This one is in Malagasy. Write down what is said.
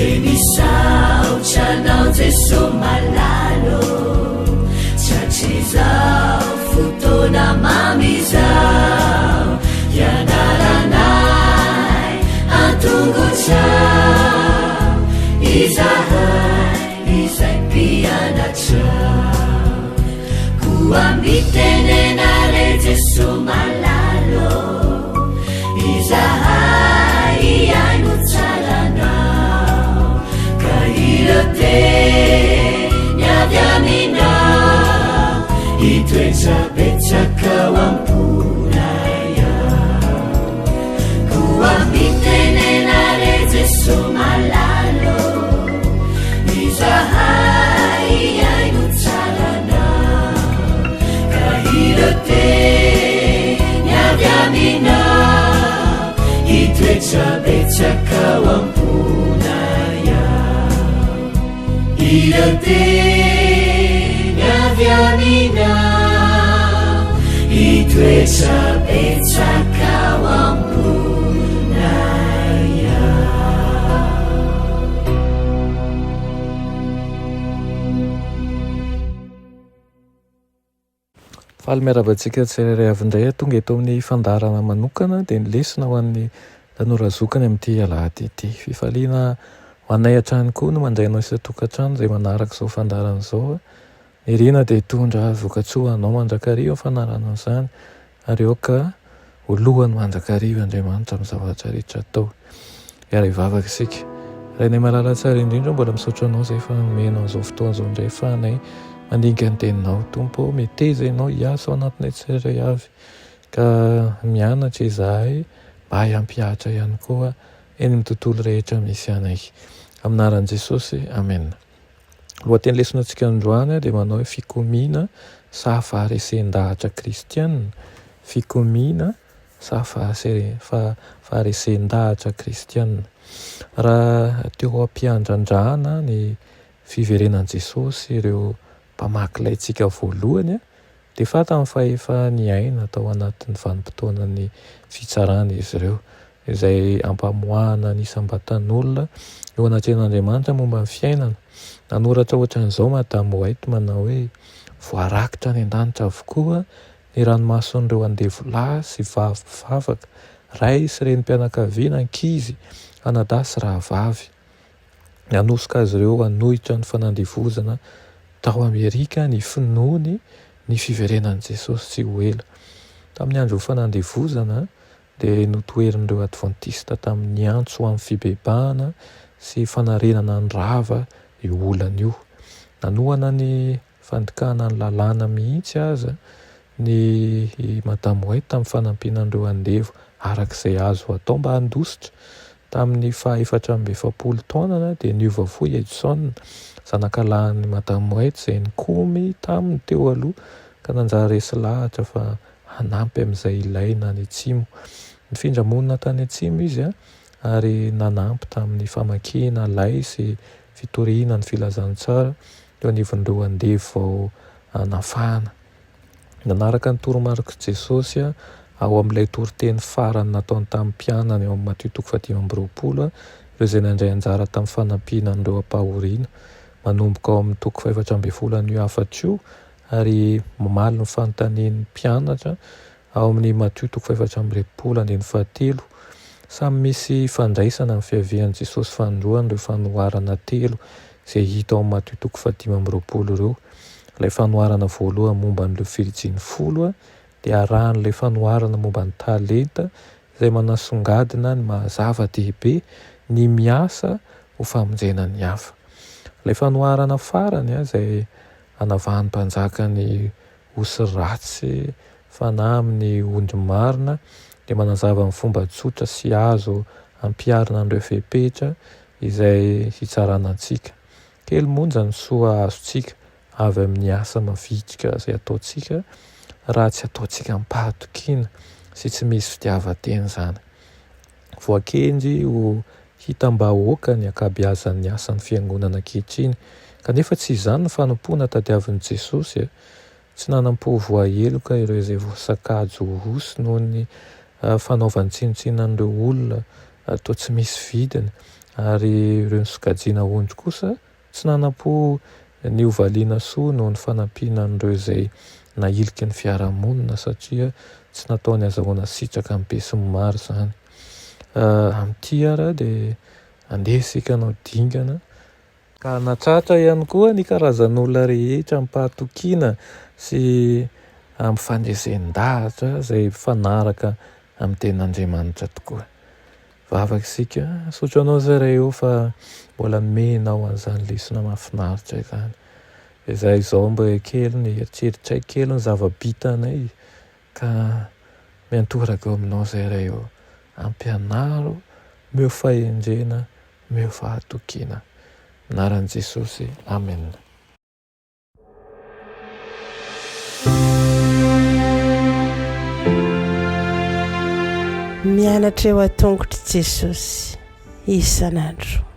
Dia misaotra anao Jeso malala ô, Tratrizao fotoana mamy izao, Hianaranay an-tongotrao, Izahay izay mpianatrao. Koa mitenena re Jeso malala ô, Izahay hihaino tsara anao, Ka ireo teny avy aminao, Hitoetra betsaka ao am-ponay ao. Koa mitenena re Jeso malala ô, Izahay hihaino tsara anao, Ka ireo teny avy aminao, Hitoetra betsaka ao am-ponay ao. Ireo teny avy aminao, Hitoetra betsaka ao am-ponay ao. Faly miarahaba antsika tsirairay avy indray tonga eto amin'ny fandaharana manokana dia ny lesona ho an'ny tanora zokiny amin'ity alahady ity. Fifaliana ho anay hatrany koa no mandray anao isan-tokantrano izay manaraka izao fandaharana izao. Nirina dia hitondra vokatsoa ho anao mandrakariva ny fanarahana an'izany ary aoka ho lohany mandrakariva Andriamanitra amin'ny zavatra rehetra atao. Hiara-hivavaka isika. Rainay malala tsara indrindra, mbola misaotra Anao izay fa nomenao an'izao fotoana izao indray ahafahanay mandinika ny Teninao. Tompo ô, meteza Ianao hiasa ao anatinay tsirairay avy ka mianatra izahay mba hahay hampihatra ihany koa eny amin'ny tontolo rehetra misy anay. Amin'ny anaran'i Jesosy, amena. Lohateny lesona antsika androany dia manao hoe fikomiana sa faharesen-dahatra kristiana? Fikomiana sa faharesen-dahatra kristiana? Raha teo am-piandrandrana ny fiverenan'i Jesosy ireo mpamaky laintsika voalohany Dia fantany fa efa niaina tao anatin'ny vanim-potoanan'ny fitsarana izy ireo, izay ampamoahana ny isam-batan'olona eo anatrehan'Andriamanitra momba ny fiainana. Nanoratra ohatran'izao Madame White manao hoe, Voarakitra any an-danitra avokoa ny ranomason'ireo andevo lahy sy vavy mpivavaka, ray sy renim-pianakaviana, ankizy, anadahy sy rahavavy. Nanosoka azy ireo hanohitra ny fanandevozana tao Amerika ny finoany ny fiverenan'i Jesosy tsy ho ela. Tamin'ny andron'ny fanandevozana, dia notoherin'ireo Advantista tamin'ny antso ho amin'ny fibebahana sy fanarenana ny rava io olana io. Nanohana ny fandikana ny lalàna mihitsy aza ny i Madame White tamin'ny fanampiana an'ireo andevo araka izay azo atao mba handositra. Tamin'ny faha 44 taonany dia niova fo i Edson, zanakalahin'i Madame White izay nikomy taminy teo aloha ka nanjary resy lahatra fa hanampy amin'izay ilaina any atsimo. Nifindra monina tany atsimo izy ary nanampy tamin'ny famakiana lay sy fitoriana ny filazantsara teo anivon'ireo andevo vao nafahana. Nanaraka ny toromarik'i Jesosy ao amin'ilay toriteny farany nataony tamin'ny mpianany ao amin'ny Matio toko faha-25 ireo izay nandray anjara tamin'ny fanampiana an'ireo ampahoriana. Manomboka ao amin'ny toko faha-14 an'io hafatra io ary mamaly ny fanontanian'ny mpianatra Ao amin'ny Matio toko faha-34 andininy fahatelo, samy misy ifandraisana amin'ny fiavian'i Jesosy fanindroany ireo fanoharana telo izay hita ao amin'ny Matio toko faha-25 ireo. Ilay fanoharana voalohany momba an'ireo virijiny folo dia arahan'ilay fanoharana momba ny talenta izay manasongadina ny maha zava-dehibe ny miasa ho famonjena ny hafa. Ilay fanoharana farany izay anavahan'ny mpanjaka ny osy ratsy fanahy amin'ny ondry marina dia manazava amin'ny fomba tsotra sy azo ampiharina an'ireo fepetra izay hitsarana antsika. Kely monja ny soa azontsika avy amin'ny asa mavitrika izay ataontsika raha tsy ataontsika amim-pahatokiana sy tsy misy fitiavan-tena izany. Voakendry ho hitam-bahoaka ny ankabeazan'ny asan'ny Fiangonana ankehitriny. Kanefa tsy izany ny fanompoana tadiavin'i Jesosy. Tsy nanam-po voaheloka ireo izay voasakajy ho osy noho ny fanaovany tsinontsinona an'ireo olona toa tsy misy vidiny, ary ireo nosokajiana ho ondry kosa tsy nanam-po ny ho valiana soa noho ny fanampiana an'ireo izay nahiliky ny fiarahamonina satria tsy nataony hazahoana sitraka amin'ny besinimaro izany. Amin'ity ary dia andeha isika hanao dingana ka hanatratra ihany koa ny karazan'olona rehetra amim-pahatokiana sy amin'ny fandresen-dahatra izay mifanaraka amin'ny tenin'Andriamanitra tokoa. Vavaka isika, misaotra anao izay Ray ô fa mbola nomenao an'izany lesona mahafinaritra izany. Izay izao mba kely ny eritreritray, kely ny zava-bitanay ka miantoraka eo aminao izay Ray ô. Ampianaro, omeo fahendrena, omeo fahatokiana. Anaran'i Jesosy, Amen. Mianatra eo an-tongotr'i Jesosy isan'andro.